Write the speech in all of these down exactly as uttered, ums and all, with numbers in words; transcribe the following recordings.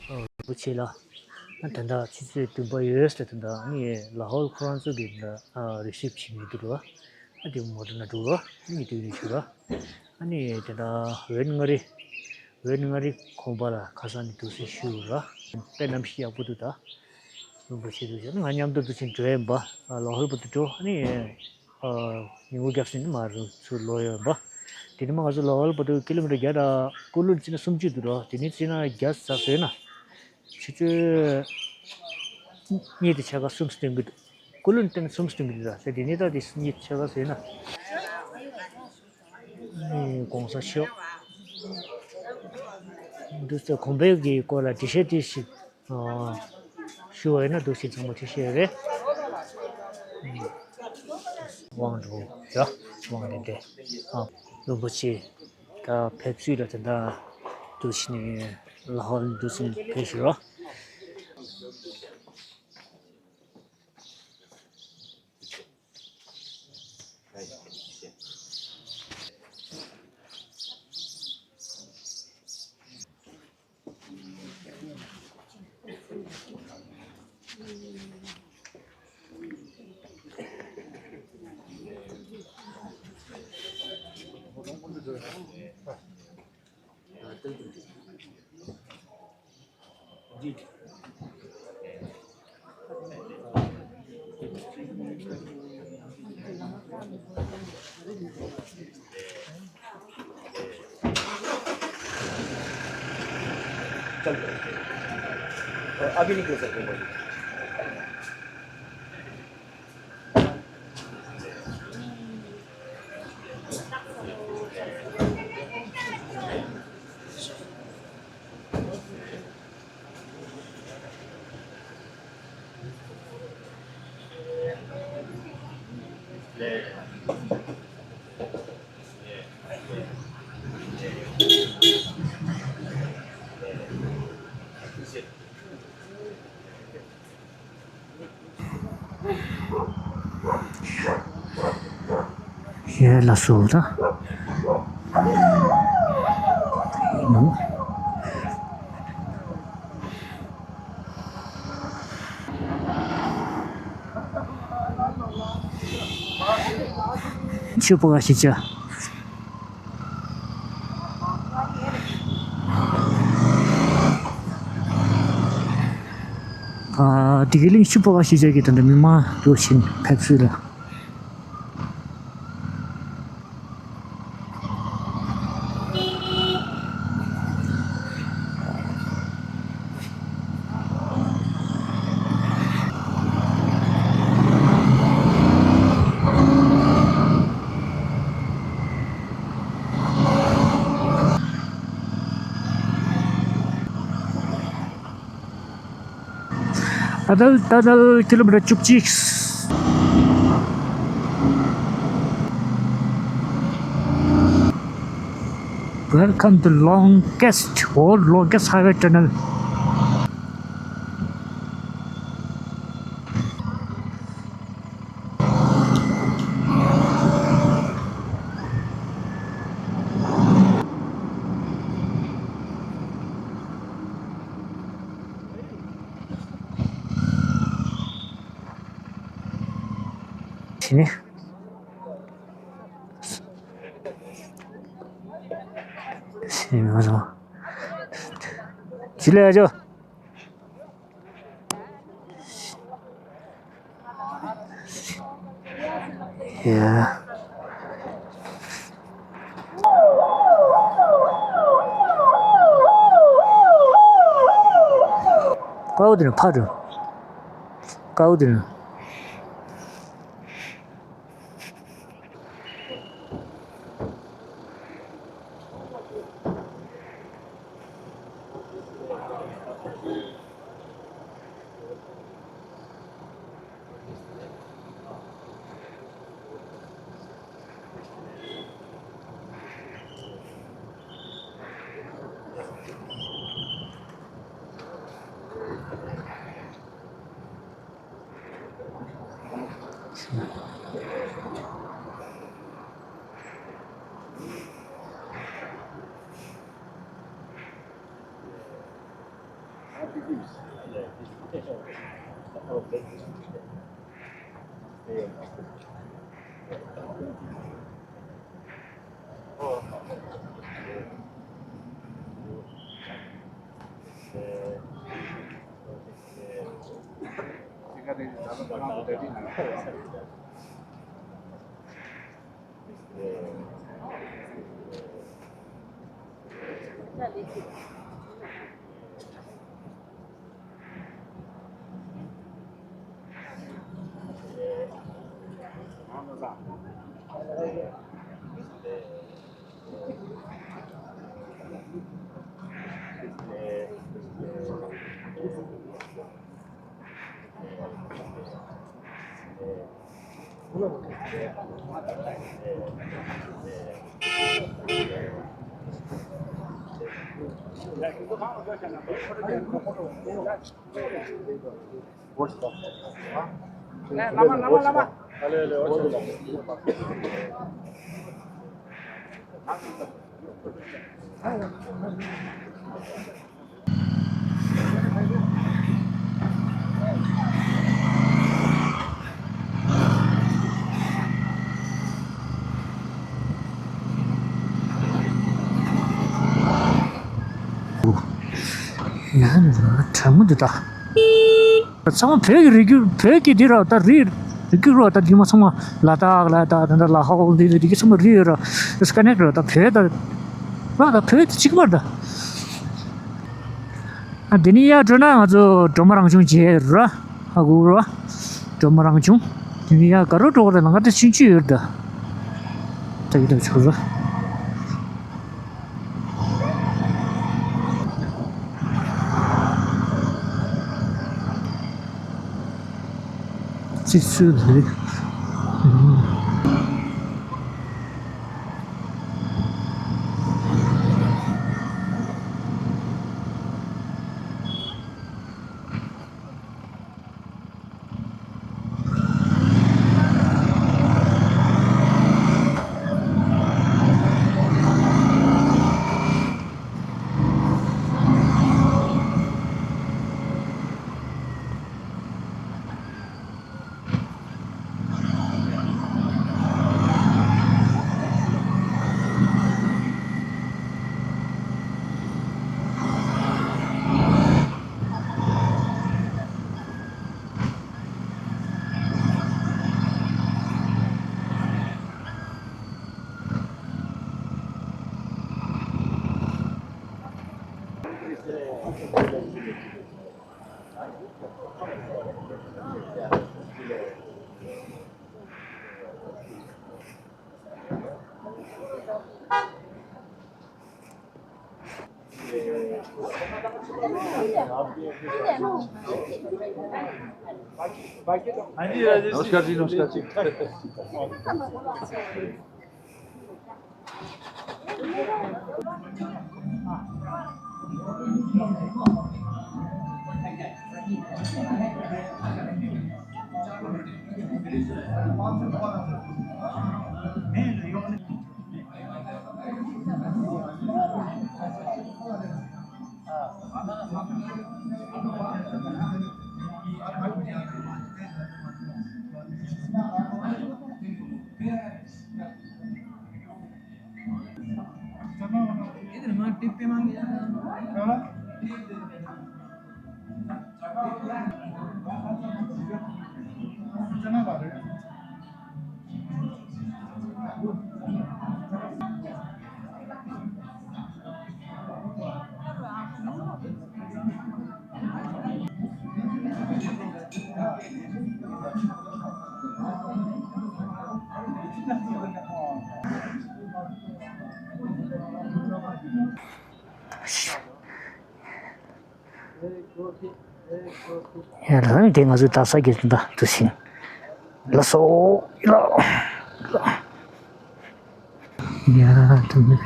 རིན་པོ་ཆེ་ལ་ད་ལྟ་ཆུ་ཚོད་བདུན་པ་ཡོལ་ཟེར། ད་ལྟ་ནི་ལ་ཧོལ་ཁོ་རང་ཚོ་གི་ད་རི་སིབ་བྱེད་མི་འདུག་ར། ཨ་དེ་མོ་ཊ་ན་འགྲོ་ར། ཨ་ནི་དུས་ནས་ཆུ་ར། ཨ་ནི་དེ་ད་ཝེན་མངའ་རིས་ཝེན་མངའ་རིས་ཁང་པ་ལ་ཁ་སང་ནས་འདུག་སེ་བཞུགས་ར། དཔེ་གནམ་གཤིས་ཡག་པོ་འདུག་ད། རིན་པོ་ཆེ་འདུག་ཟེར་ན་ང་མཉམ་དུ་འདུག་ཕྱིན་འགྲོ་ཡིན་པ། ལ་ཧོལ་བར་དུ་འགྲོ། ཨ་ནི་ཉིན་གུང་རྒྱབ་ཟིན་ནི་མ་རུ་ཚུར་ལོག་ཡོད་པ། དེ་ནི་མ་ང་ཚོ་ལ་ཧོལ་བར་དུ་ཀི་ལོ་མི་ཊར་བརྒྱ་དང་ཀུ་ལུ་བརྩིས་ན་སུམ་ཅུ་འདུག་ར། དེ་ནི་བརྩིས་ན་བརྒྱ་ཙམ་ཟེར་ན། ཆུ་ཚོད་གཉིས་དང་ཕྱེད་ཀ་གསུམ་སྟོན་གྱི་འདུག་ཀུ་ལུ་བརྩིས་ན་སུམ་སྟོན་གྱི་འདུག་ར། དེ་ནི་ད་དེ་གཉིས་དང་ཕྱེད་ཀ་ཟེར་ན། ཨེ་གོང་ས་མཆོག་འདུག་ཟེར་གོང་འཕེལ་གྱི་སྐོར་ལ་འགྲེལ་བཤད་དེ་ཞིག་ཨ་ཞུ་བ་ཡིན་ན་འདུག་ཟེར་ཚང་མ་འགྲེལ་བཤད་རེད། དབང་འགྲོ་ཡ་དབང་ལྡན་འདས་ཨ་རིན་པོ་ཆེ་ད་ཕེབས་བསུ་ལ་དེ་འདྲ་འདུག་ཕྱིན་ནས་ལ་ཧོལ་འདུག་ཕྱིན་ཕེབས་ཞུ་རོགས། चल, अभी निकल सकते हैं। ཡ་ལགས་སོ་ད། ཡིན་ནོ། ཆུ་ཕོ་བ་ཞིག་བྱ། ཨ་བདེ་སྐྱིད་གླིང་ཆུ་ཕོ་བ་ཞིག་བྱ་གི་ད་ལྟ་མི་མང་འདུ་ཕྱིན་ཕེབས་བསུ་ལ། ཨ་དལ་ཏ་དལ་ཀི་ལོ་མི་ཊར་བཅུ་གཅིག Welcome to longest or longest highway tunnel. དེ་ནས། དེ་ནས་མ་སོང་། ཇུ་ལེ་ཨ་ཇོ། ཡ། ཀའོ་དེ་ནས་ཕར་འགྲོ། ཀའོ་དེ་ནས། ཡང་དྲང་མོ་འདི་ལྟ། ཚང་མ་བོད་ཀྱི་རི་རྒྱུད། བོད་ཀྱི་འདི་ར་ད་རི་རི་རྒྱུད་ར། ད་འདི་མ་ཚང་མ་ལ་དྭགས་ལ་དྭགས། ད་ད་ལ་ཧོ་འདི་རི་རྒྱུད་ཚང་མ་རི་ཡོད་ར། ད་ཀ་ནེག་ར། ད་བོད་ད་ར། ད་བོད་ད་གཅིག་པར་ད། ཨ་འདི་ནས་ཡར་འགྲོ་ན་ང་ཚོ་སྒྲོལ་མ་རང་བྱུང་མཇལ་ར། ཧ་གོ་ར། སྒྲོལ་མ་རང་བྱུང་། འདི་ནས་ཡར་ག་རུ་འགྲོ་ག་ར། ལམ་ཁ་ད་ཆུང་ཆུང་ཡོད་ར། ད་ད་ཡིན་ད་ཆོག་ར། ཙི་ཙི་ལི། नमस्कार जी, नमस्कार जी। ཡ་ལ་ནི་དེ་ང་ཚོའི་ད་ས་གི་ད་དུ་ཕྱིན། ལ་སོ་ལ་ལ། ཡ་དུ་མི།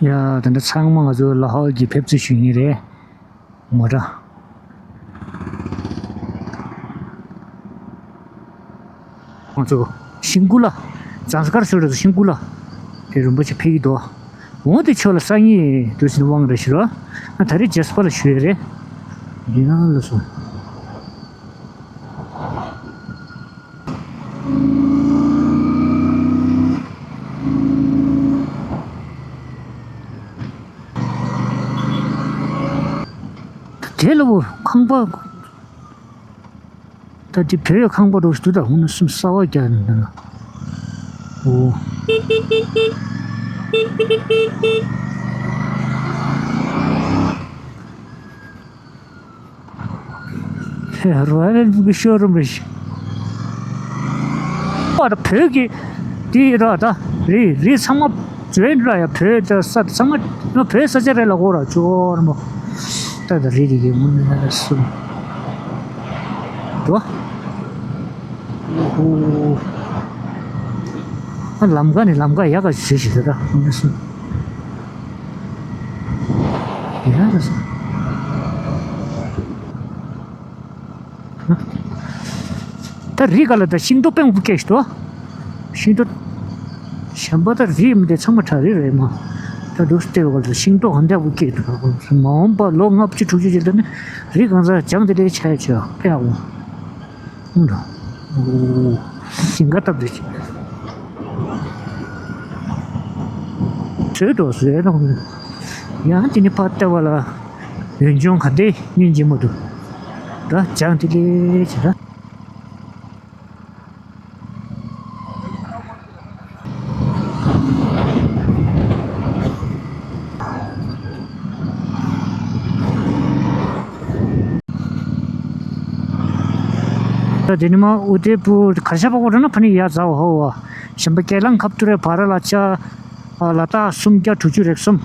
ཡ། ད་ལྟ་ཚང་མ་ང་ཚོ་ལ་ཧོལ་གྱི་ཕེབས་བསུ་ཞུ་མཁན་རེད། མོ་ཊ། ང་ཚོ་ཤིང་ཀུ་ལ། ཛངས་དཀར་ཟེར་བ་ཚོ་ཤིང་ཀུ་ལ། དེ་རིན་པོ་ཆེ་ཕེབས་ཀྱི་འདུག་འོ་དེ་ཆོས་ལ་སང་ཉིན་དུས་ཟིན་དབང་རེ་ཞུ་རོགས། ཨ། ད་རེས་རྗེས་པ་ལ་ཞུ་ཡས་རེད། ཡིན་ན་ལ་སོང་། དེ་ལ་བོ་ཁང་པ། ད་དེ་བོད་ཁང་པ་རོ་ཞིག་ད་ཧུ་ན་སུམ་ས་བ་རྒྱ་ནི་འདི་ན། འོ། རོ་ཡལ་ཨེན་ཕིལ་གི་ཤོ་རུམ་རེད་ཤག་པ་ད་བོད་ཀྱི་དེ་ར་ད་རི་རི་ཚང་མ་བྱོན་ར་ཡ། བོད་ད་ས་ཚང་མ་བོད་ས་ཆ་རེད་ལ་གོ་ར་ཅོ་ར་མོ། ད་ད་རི་རི་གི་མུ་ནི་ན་སུམ་འགྲོ། ཨོ། ཨ། ལམ་ཁ་ནི་ལམ་ཁ་ཡག་ག་ཞིག་ཞིག་རེད་ད་མུ་ནི་སུམ། ཡིན་ན་རེད་སོང་། ད་རི་ག་ལ་ད་ཤིང་ཏོག་དཔེ་མང་པོ་སྐྱེས་ཤི་ཏོ། ཤིང་ཏོག་གཞན་པ་ད་རི་མི་དེ་ཚང་མ་བྲག་རི་རེད་མ། ད་འདུག་སྟེ་བ་ལ་ཤིང་ཏོག་ག་འདྲ་པོ་སྐྱེས་འདུག་མ་འོངས་པ་ལོ་ལྔ་བཅུ་དྲུག་ཅུ་ཅིག་ལ་ནི་རི་གང་ས་ལྗང་དེ་ལས་ཆ་ཡ་ཆོད་དཔེ་ཡག་པོ། འདྲ། ཞིང་ཁ་བཏབ་རེད། བཟོས་འགྲོ་བཟོས་གནང་། ཡང་དེ་ནི་ཕར་ལྟ་བ་ལ་ཡུལ་ལྗོངས་ག་འདྲའི་སྙིང་རྗེ་མོ་འདུག་འདྲ་ལྗང་དེ་ལས་ཅི་འདྲ། ད་དེ་ནི་མ་ཨུ་དེ་པུར་གར་ཞ་པག་པོ་འགྲོ་ན་ཕ་ནི་ཡ་ཛའོ་ཧོ་བ། གཞན་པ་ཀེ་ལང་ཁབ་ཏུ་རེ་བ་ར་ལ་ཆ། ལ་ཏ་སུམ་བརྒྱ་དྲུག་ཅུ་རེག་གསུམ།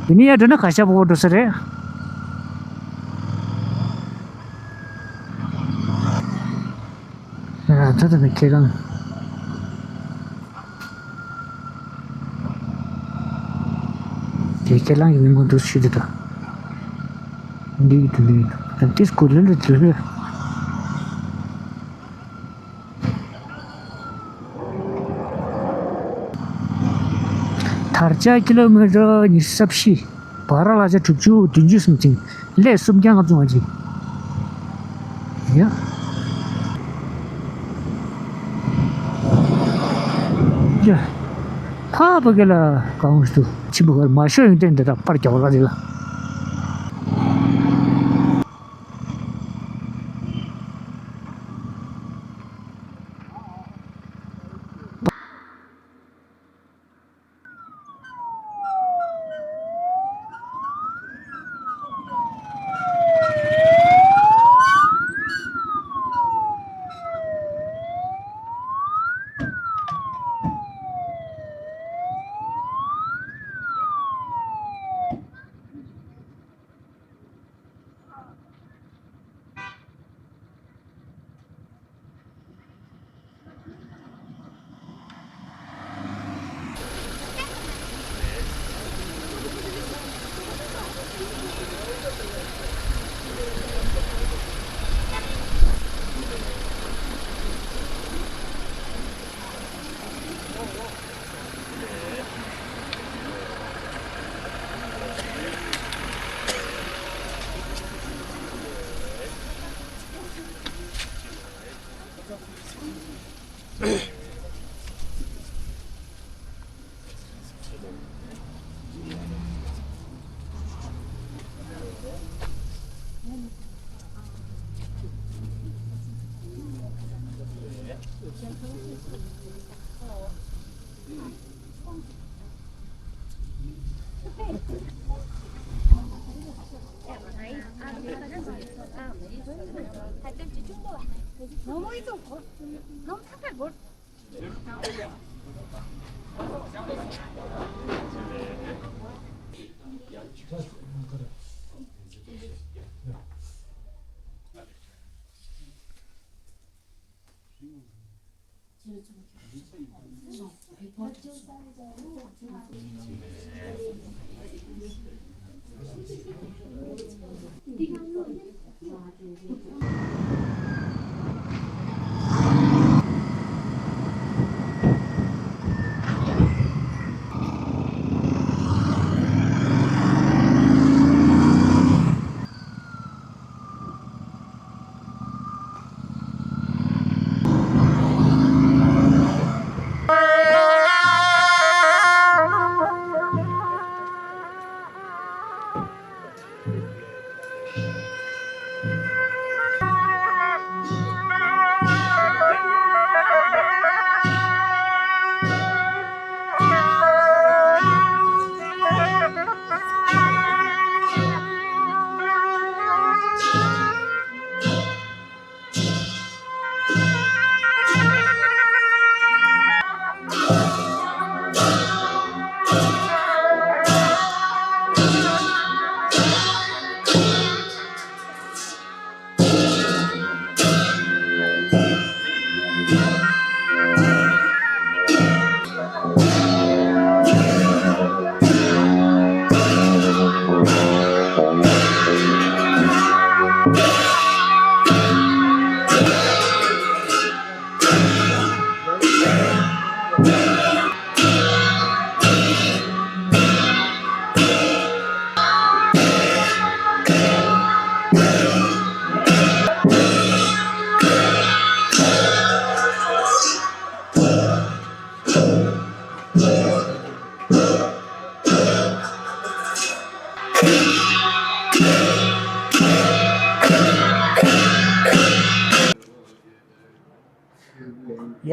དེ་ནི་ཡ་འགྲོ་ན་གར་ཞ་པག་པོ་འགྲོ་ས་རེད། ད་ད་ནི་ཁྱེད་རང་དེ་ཁྱེད་རང་གི་མི་མང་འདུག་ཤི་དེ་ད་འདི་ཡི་དུ་འདི་ཡི་དུ་ད་ཏིས་ཀུ་ལི་ལི་དུ་ལི། དར་ལྕོག་ཀི་ལོ་མི་ཊར་ཉི་ཤུ་རྩ་བཞི། བ་ར་ལ་ཆ་དྲུག་ཅུ་བདུན་ཅུ་སུམ་ཅིང་། ལས་སུམ་བརྒྱ་ལྔ་བཅུ་ང་གཅིག་ཡ། ཡ། ཕ་བུ་གེ་ལ་གང་ཤུ་ཆི་བུ་གར་མ་ཤོ་ཡོང་དེ་འདི་དག་པར་རྒྱག་ར་རེ་ལ།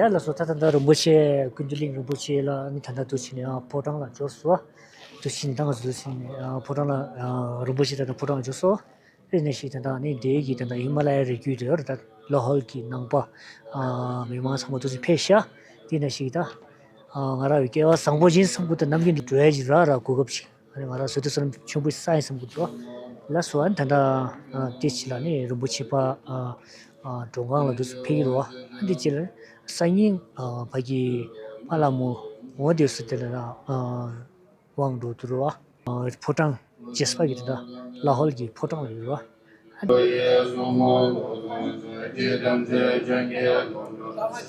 ལགས་སོ། ད་ད་ལྟ་རིན་པོ་ཆེ་ཀུན་མཁྱེན་གླིང་རིན་པོ་ཆེ་ལ་ནི་ད་ལྟ་འདུག་ཕྱིན་ནས་ཨ་ཕོ་བྲང་ལ་འབྱོར་སོང་། འདུག་ཕྱིན་ནས་ད་ང་ཚོ་འདུག་ཕྱིན་ནས་ཨ་ཕོ་བྲང་ལ་ཨ་རིན་པོ་ཆེ་ད་ལྟ་ཕོ་བྲང་ལ་འབྱོར་སོང་། དེ་ནས་ཤིག་ད་ལྟ་ནི་དེའི་གི་ད་ལྟ་ཧི་མ་ལ་ཡའི་རི་རྒྱུད་དེ་ད་ལ་ཧོལ་གྱི་ནང་པ་ཨ་མི་མང་ཚང་མ་འདུག་ཕྱིན་ཕེབས་ཤག་དེ་ནས་ཤིག་ད་ཨ་ང་རང་གི་སྐལ་བ་བཟང་པོ་ཡིན་བསམ་གི་འདུག་ནམ་རྒྱུན་དུ་འགྲོ་ཡ་ཅིག་རག་རག་གོ་སྐབས་ཤིག་ཨ་ནི་ང་རང་བཟོད་བྲལ་བསོད་ནམས་ཆེན་པོ་བསགས་ཡིན་བསམ་གི་འདུག་ལགས་སོ། ཨ་ནི་ད་ལྟ་ཨ་དེ་ཕྱི་ལ་ནི་རིན་པོ་ཆེ་ཕར་ཨ་ཨ་མགྲོན་ཁང་ལ་འདུག་སེ་ཕེབས་ཀྱི་རེད་བ། ཨ་འདི་ཕྱི་ལ་སང་ཉིན་ཨ་ཕ་གི་ཕ་ལྷ་མོ་འོ་དེ་སུ་དེ་ལ་ཨ་དབང་འགྲོ་དུ་རེད་བ། ཨ་ཕོ་བྲང་རྗེས་དཔག་གི་དེ་ལ་ལ་ཧོལ་གྱི་ཕོ་བྲང་ལ་ཡོད་རེད་བ། སངས་རྒྱས་ཐམས་ཅད་ཀྱི་བདག་ཕྱག་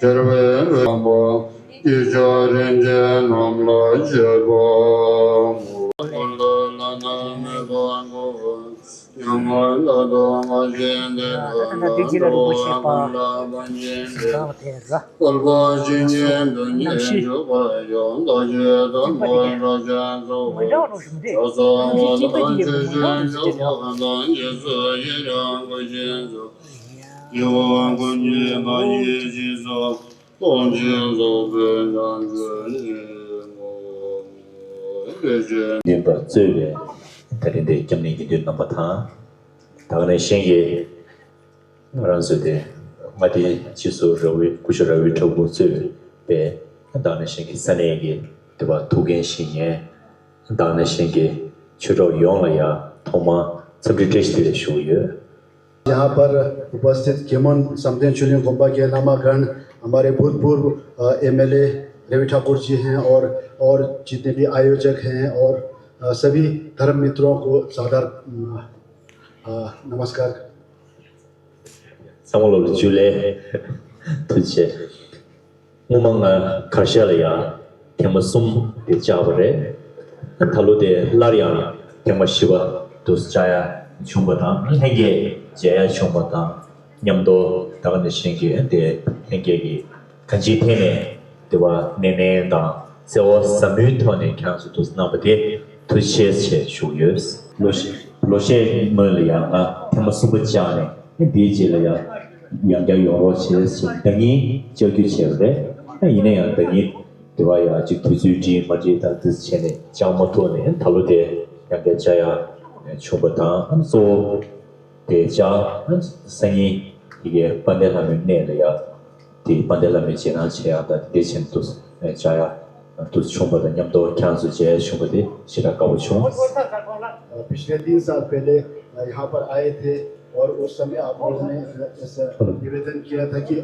འཚལ་བའི་དབང་པོ། སྐྱེ་ཤ་རིན་ཆེན་རྣམས་ལ་བཤད་པ། ད་ལྟ་འདི་རྗེས་ལ་རིན་པོ་ཆེ་པ་ཞིང་ཁམས་དེ་ར། བཀོད་པ་བཤེས་གཉེན་དོན་གཉེར་བཞུགས་པ་ཡང་། བདག་གཞན་དོན་མ་རབ་ཅན་ཚོགས་པ། ཕྱག་འཚལ་བ་དང་ཆོས་ཅན་ཡོད་པ་དང་། རྗེས་སུ་ཡི་རང་བསྐུལ་ཞིང་མཛོད། ཡིད་འོང་ཀུན་གྱི་བདག་ཉིད་ཞེས་སོགས། སྟོང་ཆེན་རྫོགས་པའི་ཉམས་སུ་ལེན་ངོ་། ལས་ཅན། བདེན་པར་གཙོས་པའི་ད་རིང་འདིར་སྐྱབས་གནས་དགེ་འདུན་རྣམ་པ་དང་། ད་ག་ནང་བཞིན་གྱི་ང་རང་ཚོའི་དེ་མངའ་སྡེ་སྤྱི་ཟུར་ར་བའི་སྐུ་ཞབས་ར་བའི་ཁྲ་འགུ་གཙོས་པའི་ད་ག་ནང་བཞིན་གྱི་ས་གནས་ཀྱི་དེ་བ་ཐུགས་འགན་བཞེས་མཁན། ད་ག་ནང་བཞིན་གྱི་ཆོས་གྲོགས་ཡོངས་ལ་ཡང་ཐོག་མར་འཚམས་འདྲི་བཀྲ་ཤིས་བདེ་ལེགས་ཞུ་གི་ཡོད། यहाँ पर उपस्थित खेमन समदेन चुलिंग गोम्बा के लामागण, हमारे भूतपूर्व, अ, एमएलए रवि ठाकुर जी हैं और, और जितने भी आयोजक हैं और, अ, सभी धर्म मित्रों को सादर, अ, अ, नमस्कार। ཚང་མ་ལོ་ལ་ཇུ་ལེ། ཐུགས་རྗེ་ཆེ། སྔོན་མ་ང་གར་ཞ་ལ་ཡང་ཐེངས་མ་གསུམ་དེ་བཅར་བ་རེད། ད་ལོ་དེ་སླར་ཡང་ཐེངས་མ་བཞི་པ་དུ་བཅར་ཡ་བྱུང་བ་དང་། ལྷན་རྒྱས་མཇལ་ཡ་བྱུང་བ་དང་། མཉམ་དུ་ད་ག་ནང་བཞིན་གྱི་དེ་ལྷན་རྒྱས་ཀྱི་གང་ཅིའི་ཐད་ནས་དེ་བ་ནན་ཏན་དང་བརྩེ་བ་ཟབ་མོའི་ཐོག་ནས་ཁྱེད་རང་ཚོ་དུ་གནང་བ་དེ་ཐུགས་རྗེ་ཆེ་ཞུ་ཡོད། ལོ་ཤས་ལོ་ཤས་སྔོན་ལ་ཡང་ང་ཐེངས་མ་གསུམ་པ་བཅར་ནས། ཨ་འདིའི་རྗེས་ལ་ཡང་ཡང་བསྐྱར་ཡོང་རོགས་བྱེད་ཟེར་ཟླ་ཉིན་བཅར་རྒྱུ་བྱས་པ་རེད། ཨ་ཡིན་ན་ཡང་ཟླ་ཉིན་དེ་བ་ཡང་ཅིག་དུས་ཚོད་འགྲིག་མ་འགྲིག་དང་དེ་བྱས་ནས་བཅར་མ་ཐུབ་ནས། ད་ལོ་དེ་ཡང་བསྐྱར་བཅར་ཡ་བྱུང་བ་དང་། ཨ་གཙོ་བོ་དེ་བཅར་ཨ་སང་ཉིན་དེ་གའི་དཔལ་ལྡན་ལྷ་མོའི་གནས་ལ་ཡང་དེ་དཔལ་ལྡན་ལྷ་མོའི་རྗེས་གནང་བྱེད་ཡ་དང་དེ་འདྲ་བྱས་ནས་དུ་བཅར་ཡ་དུ་བྱུང་བ་དང་། མཉམ་དུ་ཁྱེད་རང་ཚོ་མཇལ་བྱུང་བ་དེ་ཞེ་དྲག་དགའ་པོ་བྱུང་། पिछले तीन साल पहले यहाँ पर आए थे और उस समय आप लोगों ने इस निवेदन किया था कि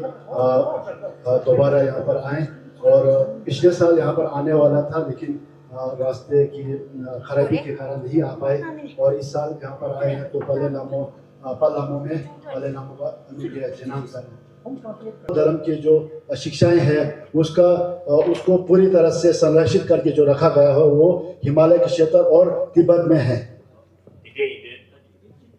दोबारा यहाँ पर आए। और पिछले साल यहाँ पर आने वाला था, लेकिन रास्ते की खराबी के कारण नहीं आ पाए। और इस साल यहाँ पर आए हैं तो पहले नामों पलामू में पहले नामों का अनुग्रह जनाम कर धर्म की जो शिक्षाएं हैं, उसका उसको पूरी तरह से संरक्षित करके जो रखा गया है, वो हिमालय के क्षेत्र और तिब्बत में है। དེ་འདྲ་ཡིན་དུས།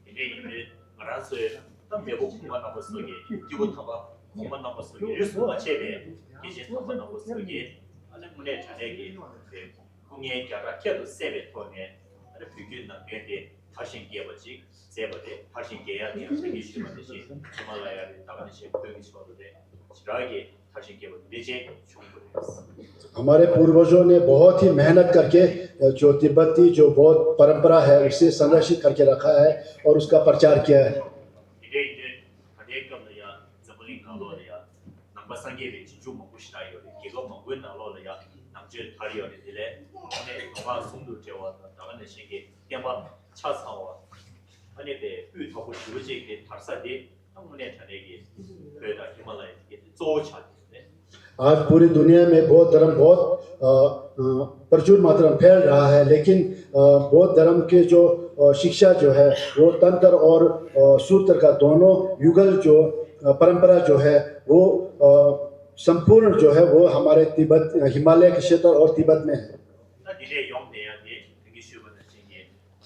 དེ་འདྲ་ཡིན་དུས་ང་རང་ཚོའི་ད་མེས་པོ་གོང་མ་རྣམ་པ་ཚོ་གིས། སྐྱེས་བུ་དམ་པ་གོང་མ་རྣམ་པ་ཚོ་གིས། ཡུལ་སུ་མ་ཆད་པའི་སྐྱེས་ཆེན་དམ་པ་རྣམ་པ་ཚོ་གིས། ཨ་ནི་དངོས་གནས་དྲང་གནས་ཀྱི་དེ་སྐུ་ངལ་བརྒྱ་ཕྲག་ཁྱད་དུ་བསད་པའི་ཐོག་ནས། ཨ་ནི་བོད་བརྒྱུད་ནང་བསྟན་དེ་དར་ཞིང་རྒྱས་པ་ཅིག་མཛད་པ་དེ། དར་ཞིང་རྒྱས་ཡག་དེ་ཡང་ད་གིན་ཞུས་པ་ནང་བཞིན་ཧི་མ་ལ་ཡ་རེད། ད་ག་ནང་བཞིན་བོད་ཀྱི་ཆོས་ལུགས་རེད། ཞེ་དྲག་གི་དར་ཞིང་རྒྱས་པ་འདི་བྱས་བྱུང་བ་རེད། हमारे पूर्वजों ने बहुत ही मेहनत करके जो तिब्बती जो बौद्ध परंपरा है, उसे संरक्षित करके रखा है और उसका प्रचार किया है। དེ་འདྲ་ཡིན་དུས་ད་ལྟའི་སྐབས་ལ་ཡང་འཛམ་བུ་གླིང་ནང་ལོགས་ལ་ཡང་ནང་པ། སངས་རྒྱས་པའི་རྗེས་འཇུག་མང་པོ་ཞེ་དྲག་ཡོད་རེད། རྒྱལ་ཁབ་མང་པོའི་ནང་ལོགས་ལ་ཡང་ནང་ཆོས་དར་ཡོད་རེད། དེ་ལས་དངོས་གནས་མདོ་སྔགས་ཟུང་དུ་འབྲེལ་བ་དང་། ད་ག་ནང་བཞིན་གྱི་བསྟན་པ་ཆ་ཚང་བ། ཨ་ནི་དེ་སྤུས་དག་པོ་ཞེ་པོ་ཅིག་དེ་དར་ས་དེ་དངོས་གནས་དྲང་གནས་ཀྱི་བོད་དང་ཧི་མ་ལ་ཡའི་དེ་གཙོ་བོ་ཆགས་ཡོད་རེད། आज पूरी दुनिया में बौद्ध धर्म बहुत अ, अ, प्रचुर मात्रा में फैल रहा है, लेकिन अ, बौद्ध धर्म के जो अ, शिक्षा जो है, वो तंत्र और अ, सूत्र का दोनों युगल जो अ, परंपरा जो है, वो अ, संपूर्ण जो है, वो हमारे तिब्बत, हिमालय के क्षेत्र और तिब्बत में है। ད་དེ་འདྲས་ཡོང་བསྡད་ཡ་དེ་ད་གིན་ཞུས་པ་ནང་བཞིན་གྱི་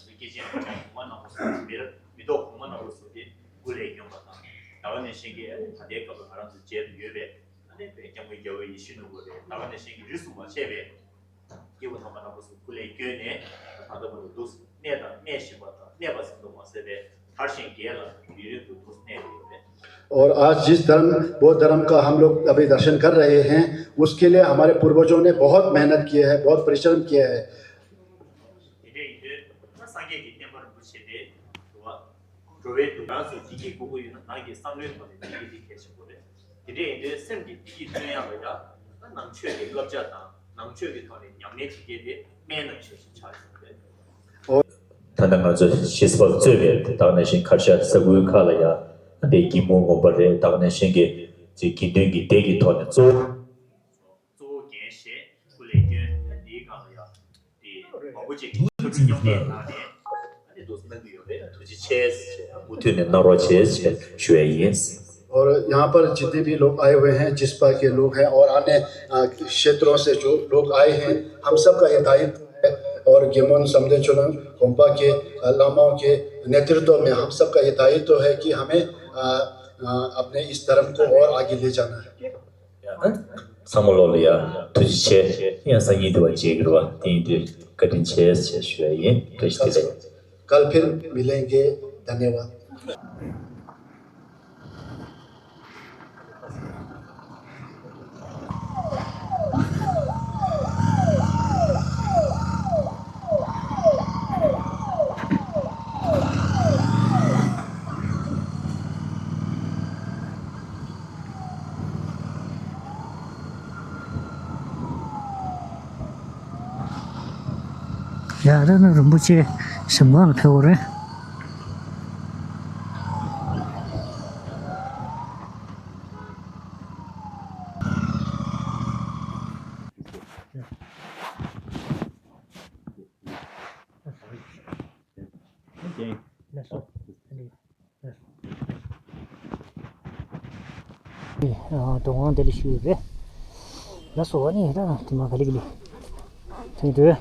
སྐྱེས་ཆེན་ཕ་བྱང་གོང་མ་རྣམ་པ་ཚོ་མེར་མེ་ཏོག་གོང་མ་རྣམ་པ་ཚོ་དེ་སྐུ་ལས་བསྐྱོན་པ་དང་། ད་ག་ནང་བཞིན་གྱི་ད་ལྟའི་སྐབས་ལ་ང་རང་ཚོ་མཇལ་དུ་ཡོད་པའི་ཨ་ནི་བའི་སྐྱབས་མགོན་རྒྱལ་བ་ཡིད་བཞིན་ནོར་བུ་རེད། ད་ག་ནང་བཞིན་གྱི་རིས་སུ་མ་ཆད་པའི་སྐྱེས་བུ་དམ་པ་རྣམ་པ་ཚོ་སྐུ་ལས་བསྐྱོན་ནས་ད་ལྟ་བར་དུ་འདུག་གནས་དང་གནས་བཞིན་པ་དང་། གནས་པ་ཙམ་དུ་མ་ཟད་པའི་དར་ཞིང་རྒྱས་ལ་ཡུན་རིང་དུ་འདུག་གནས་ཏེ་ཡོད་པས། और आज जिस धर्म, बौद्ध धर्म का हम लोग अभी दर्शन कर रहे हैं, उसके लिए हमारे पूर्वजों ने बहुत मेहनत किया है, बहुत परिश्रम किया है। དེ་འདྲ་ཡིན་དུས་ད་སངས་རྒྱས་ཀྱི་བསྟན་པ་རིན་པོ་ཆེ་དེ་རེད་བ། འགྲོ་བའི་དུས་ནང་ཚོ་བདེ་སྐྱིད་དགོས་ཀྱི་ཡོད་ན། ནང་གི་བསམ་བློའི་ཐོག་ནས་བདེ་སྐྱིད་དེ་གལ་ཆེན་པོ་རེད། དེ་འདྲ་ཡིན་དུས་སེམས་ཀྱི་བདེ་སྐྱིད་སྟོན་ཡག་ལ་ཡང་ད་ནང་ཆོས་ཀྱི་བསླབ་བྱ་དང་ནང་ཆོས་ཀྱི་ཐོག་ནས་ཉམས་ལེན་བྱེད་མཁན་དེ་སྨན་དང་ཆོས་ཤིག་ཆགས་ཡོད་རེད། ད་ལྟ་ང་ཚོ་གཞིས་པ་གཙོས་པའི་ད་ག་ནང་བཞིན་ཁར་ཤ་ས་ཁུལ་ཁག་ལ་ཡང་དེ་སྒྱེ་མོ་ངོམ་པ་རེད། ད་ག་ནང་བཞིན་གྱི་ཅིག་དགེ་འདུན་གྱི་སྡེ་གི་ཐོག་ནས་གཙོ་བོ། གཙོ་བོ་འགན་བཞེས་སྐུ་ལས་བསྐྱོན། ད་འདིའི་སྒང་ལ་ཡང་དེ་མང་པོ་ཅིག་གིས་ཐུགས་སྨོན་གནང་ནས་ཨ་ནི་འདུག་གནང་གི་ཡོད་རེད། ཐུགས་རྗེ་ཆེ་ཞེས་མུ་མཐུད་ནས་གནང་རོགས་བྱེད་ཞེས་ཞུ་ཡ་ཡིན། और यहाँ पर जितने भी लोग आए हुए हैं, जिस्पा के लोग हैं और अन्य, अ, क्षेत्रों से जो लोग आए हैं, हम सब का ये दायित्व है। और गेमोन समदे चोलन गोम्पा के, अ, लामाओं के नेतृत्व में हम सब का ये दायित्व है कि हमें, अ, अ, अपने इस धर्म को और आगे ले जाना है। ཚང་མ་ལོག་ལ་ཡ་ཐུགས་རྗེ་ཆེ། ཡང་སང་ཉིན་དུ་བ་མཇལ་གི་རེད་བ། དེ་ཡིན་དུས་བཀའ་དྲིན་ཆེ་ཞེས་ཞུ་ཡ་ཡིན། བཀྲ་ཤིས་བདེ་ལེགས། कल फिर मिलेंगे। धन्यवाद। ཡ་ར་ན་རིན་པོ་ཆེ་གཟིམ་ཁང་ལ་ཕེབས་པ་རེད། དོ་དགོང་དེ་ལ་ཞུས་རེད། ལ་སོ་བ་ནི་ད་དེ་མ་ག་ལི་ག་ལི། དེ་འདྲ།